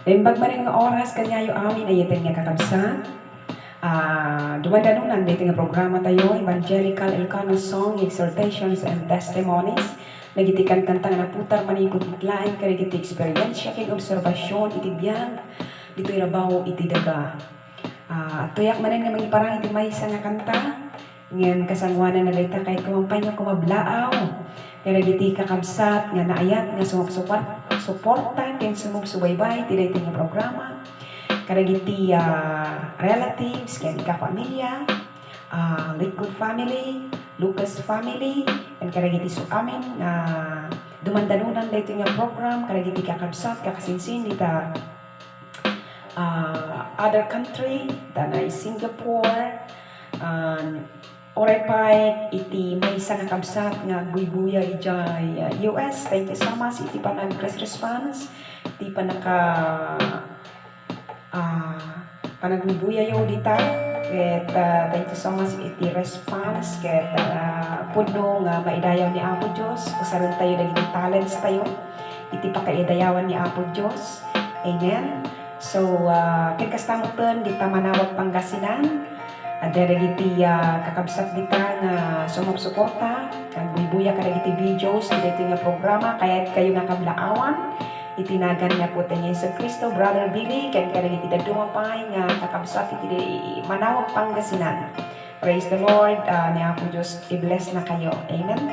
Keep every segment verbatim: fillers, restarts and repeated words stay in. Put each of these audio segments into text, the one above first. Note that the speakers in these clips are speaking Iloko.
Naimbag manen nga oras kaniayo amin a yeten nga kakabsat. Ah, dumadanunan daytoy nga programa tayo, Evangelical Ilocano Song, Exhortations and Testimonies. Dagiti kankanta nga naputar manipud laeng kadagiti eksperiensia ken obserbasyon iti biag ditoy rabaw iti daga. Ah, adtoyak manen nga mangiparang iti maysa nga kanta. Ngem kasangoananna dayta, kayatko man pay nga kumablaaw kadagiti kakabsat nga naayat nga sumupsupar-, suporta ken sumubsubaybay ti daytoy nga programa. Kadagiti, ah, relatives ken kapamilya, ah, Lakewood family, Lucas family, ken kadagiti su-, amin nga dumandanunan daytoy nga program, kadagiti kakabsat, kakasinsin dita ah, other country, danay Singapore, um, uray pay iti maysa nga kabsat nga agbuybuya idiay, ah, U S. Thank you so much iti panag-response, iti panaka-, ah, panagbuybuyayo dita. Ket, ah, thank you so much iti response. Ket, ah, pudno nga maidayaw ni Apo Dios. Usarentayo dagiti talents tayo iti pakaidayawan ni Apo Dios. Amen. So, ah, ken kasta metten dita Manaoag, Pangasinan, adda dagiti, ah, kakabsat dita nga sumupsuporta, agbuybuya kadagiti videos ti daytoy nga programa. Kayatkayo nga kablaawan iti nagan ni Apotayo Jesu-Cristo, Brother Billy, ken kadagiti dadduma pay nga kakabsat iti Manaoag, Pangasinan. Praise the Lord. Ah, ni Apo Dios i-bless na kayo. Amen.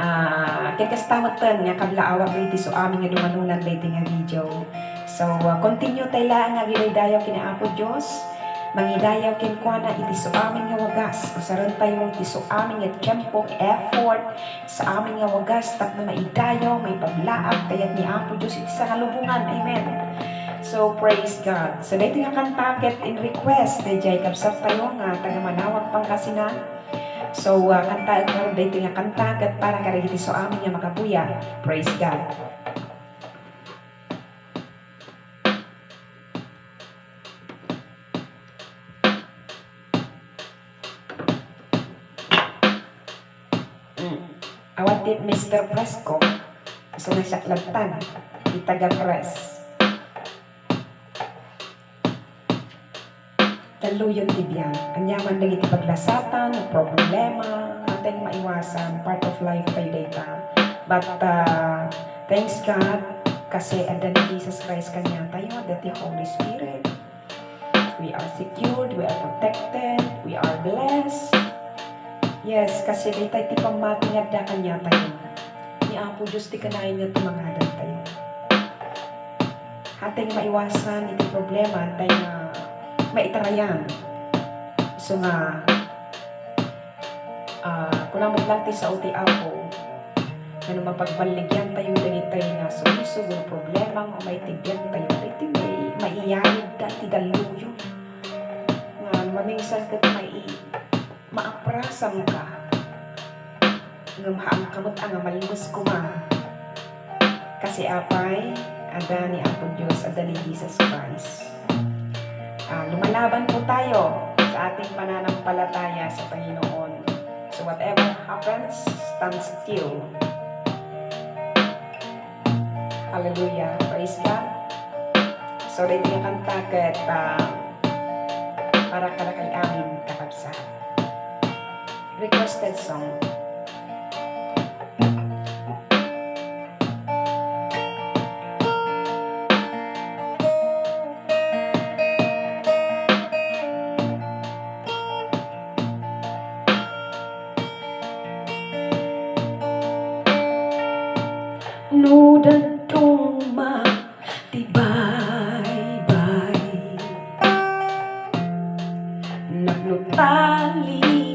Ah, ket kasta metten nga kablaawak dagiti su amin nga dumanunan daytoy nga video. So, ah, continue tay laeng nga agidaydayaw ken ni Apo Dios. Mangidayaw kenkuana iti su amin nga wagas. Usarentayo iti su amin nga tiempo, effort, sa amin nga wagas tapno maidayaw, maipaglaag ti ayat ni Apo Dios iti sangalubongan. Amen. So, praise God. So, daytoy nga kanta ket in request daydiay kabsattayo nga taga Manaoag, Pangasinan. So, ah, kantaen ngarud daytoy nga kanta ket para kadagiti su amin nga makapuya. Praise God. Mm. Awan ti Mister Fresco, isu nga siak ladtan, ti taga Pres. Talloyon ti biag. Ania man dagiti paglasatan, problema, hantay nga maiwasan, part of life tayo dayta. But, ah, thanks God, kasi adda ni Jesus Christ kaniatayo, adda ti Holy Spirit. We are secured, we are protected, we are blessed. Yes, kasi dayta ti pammati nga adda kaniatayo. Ni Apo Dios ti kanayon nga tumangadantayo. Hantay nga maiwasan iti problema, hantay nga maitarayan. Isu nga, ah, kuna met lang ti sao ti Apo, nga no mapagballigiantayo dagitoy nga sumisug wenno problema nga maitibyantayo, daytoy mai-, maiyaridda ti dalluyon. Nga mamingsan ket mai-, maaprasamka. Ngem haanka met a nga malmes koma. Kasi apay, adda ni Apo Dios, adda ni Jesus Christ. Ah, lumalaban po tayo sa ating pananampalataya sa Panginoon. So whatever happens, stand still. Hallelujah. Praise God. So, daytoy nga kanta ket, ah, para kadakay amin, kakabsat. Requested song. No dadduma ti baybay, napno talinaay,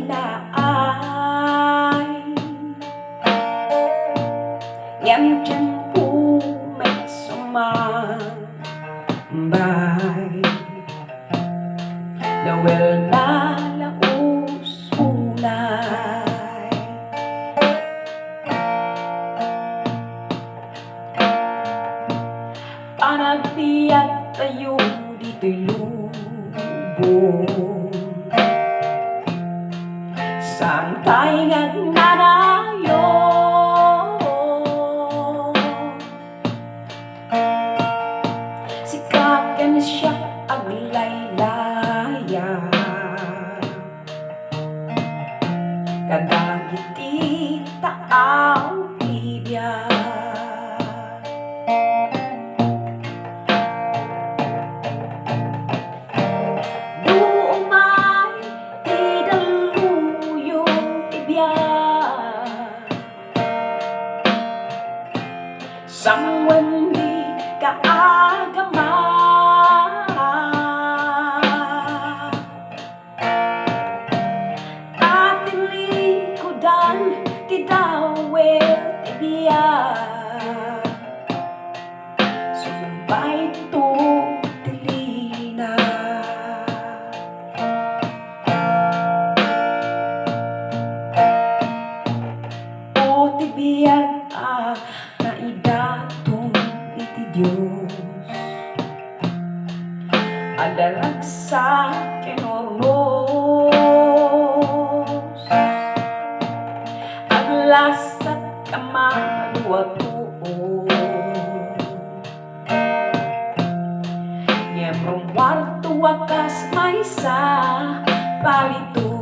ngem tiempo met sumambay. Dawel na laus unay. Panagbiag tayo ditoy lubong. Saan tayo nga agnanayon? kadagiti taaw ti biag. No umay ti daluyong ti biag, sanguen di kaagama. Ta tilikudan ti dawel ti biag, sumbayto ti lina. O ti biag a naidaton iti Dios, adda ragsak ken urnos. Aglasatka man a dua too, ngem rummuarto a kas maysa palito.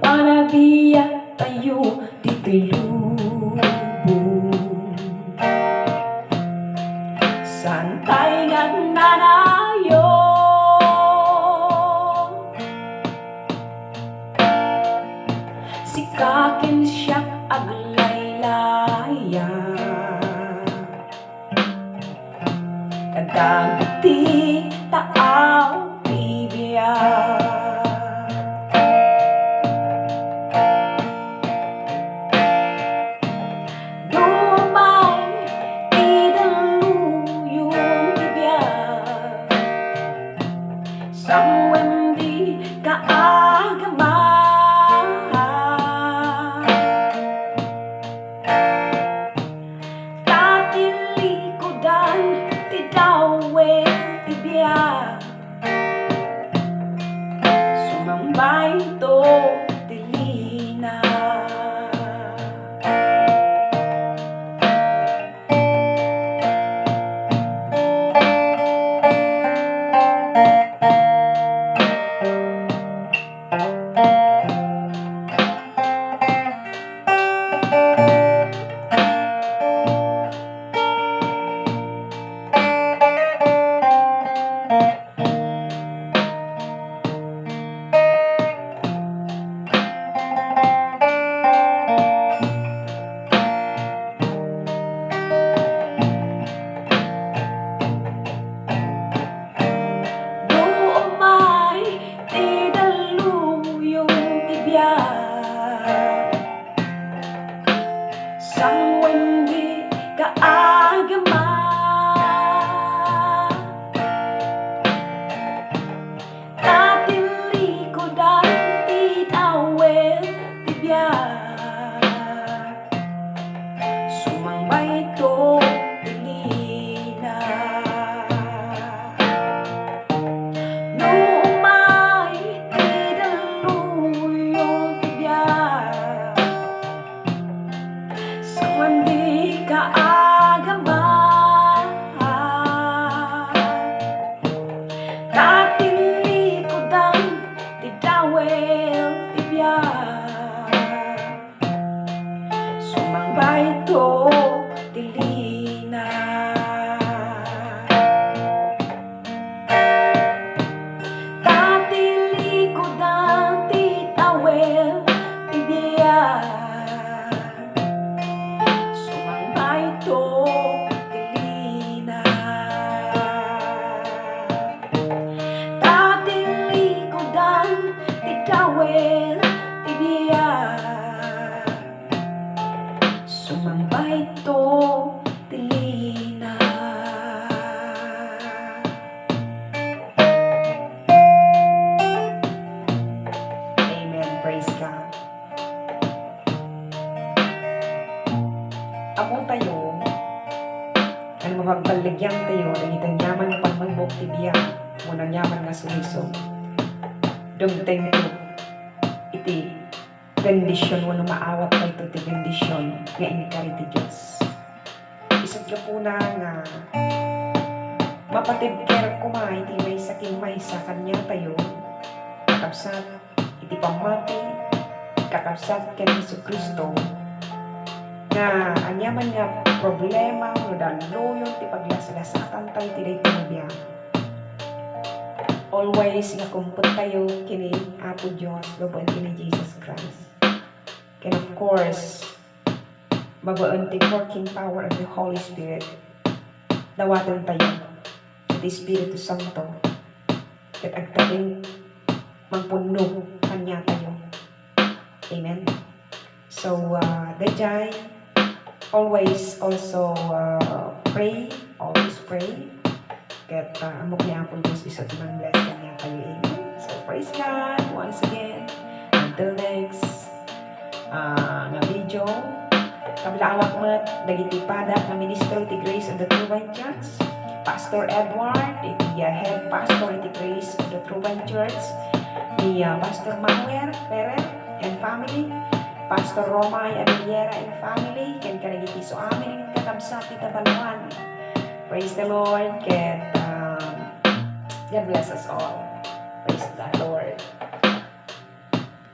Panabiattayo ditoy lubong, saantay nga agnanayon. Sika ken siak aglaylaya kadagiti taaw ti biag. Dumay ti daluyong ti biag, sanguen di kaagama. Ta tilikudan ti dawel ti biag, sumangbayto ti lina. No umay ti daluyong ti biag, sanguen di kaagama. Ta tilikudan ti dawel ti biag, sumangbayto ti lina. No umay ti daluyong ti biag, sanguen di kaagama. Ta tilikudan ti dawel ti biag, sumangbayto ti lina. Ta tilikudan ti dawel ti biag, sumangbayto ti lina. Ta tilikudan ti dawel ti biag, sumangbayto ti lina. Ammotayo, nga no mapagballigiantayo dagiti aniaman nga pammibuk ti biag wenno aniaman nga sulisog, dumtengto iti bendision wenno maawattayto ti bendision nga inkari ti Dios. Isu't gapuna nga mapatibker koma iti maysa ken maysa kaniatayo, kakabsat, iti pammati, kakabsat ken Jesu-Cristo, nga aniaman nga problema no dalluyon ti paglaslasatantay iti daytoy nga biag, always nga kumpettayo ken ni Apo Dios babaen ken ni Jesus Christ. Ken of course, babaen ti working power of the Holy Spirit, dawatentayo iti Espiritu Santo ket agtabeng mangpunno kaniatayo. Amen. So, uh, daydiay, always also, uh, pray, always pray. Ket, uh, ammok ni Apo Dios isu ti mang-bless kaniatayo. Amen. So, praise God once again. Until next, uh, nga video. Kablaawan met dagiti padak nga ministro iti Grace of the True Vine Church. Pastor Edward, iti, uh, head pastor iti Grace of the True Vine Church. Ni, uh, Pastor Manuel Ferrer and family. Pastor Romay Abellera and family. Ken kadagiti isuamin nga kakabsat iti banua. Praise the Lord. Ket, um, God bless us all. Praise the Lord.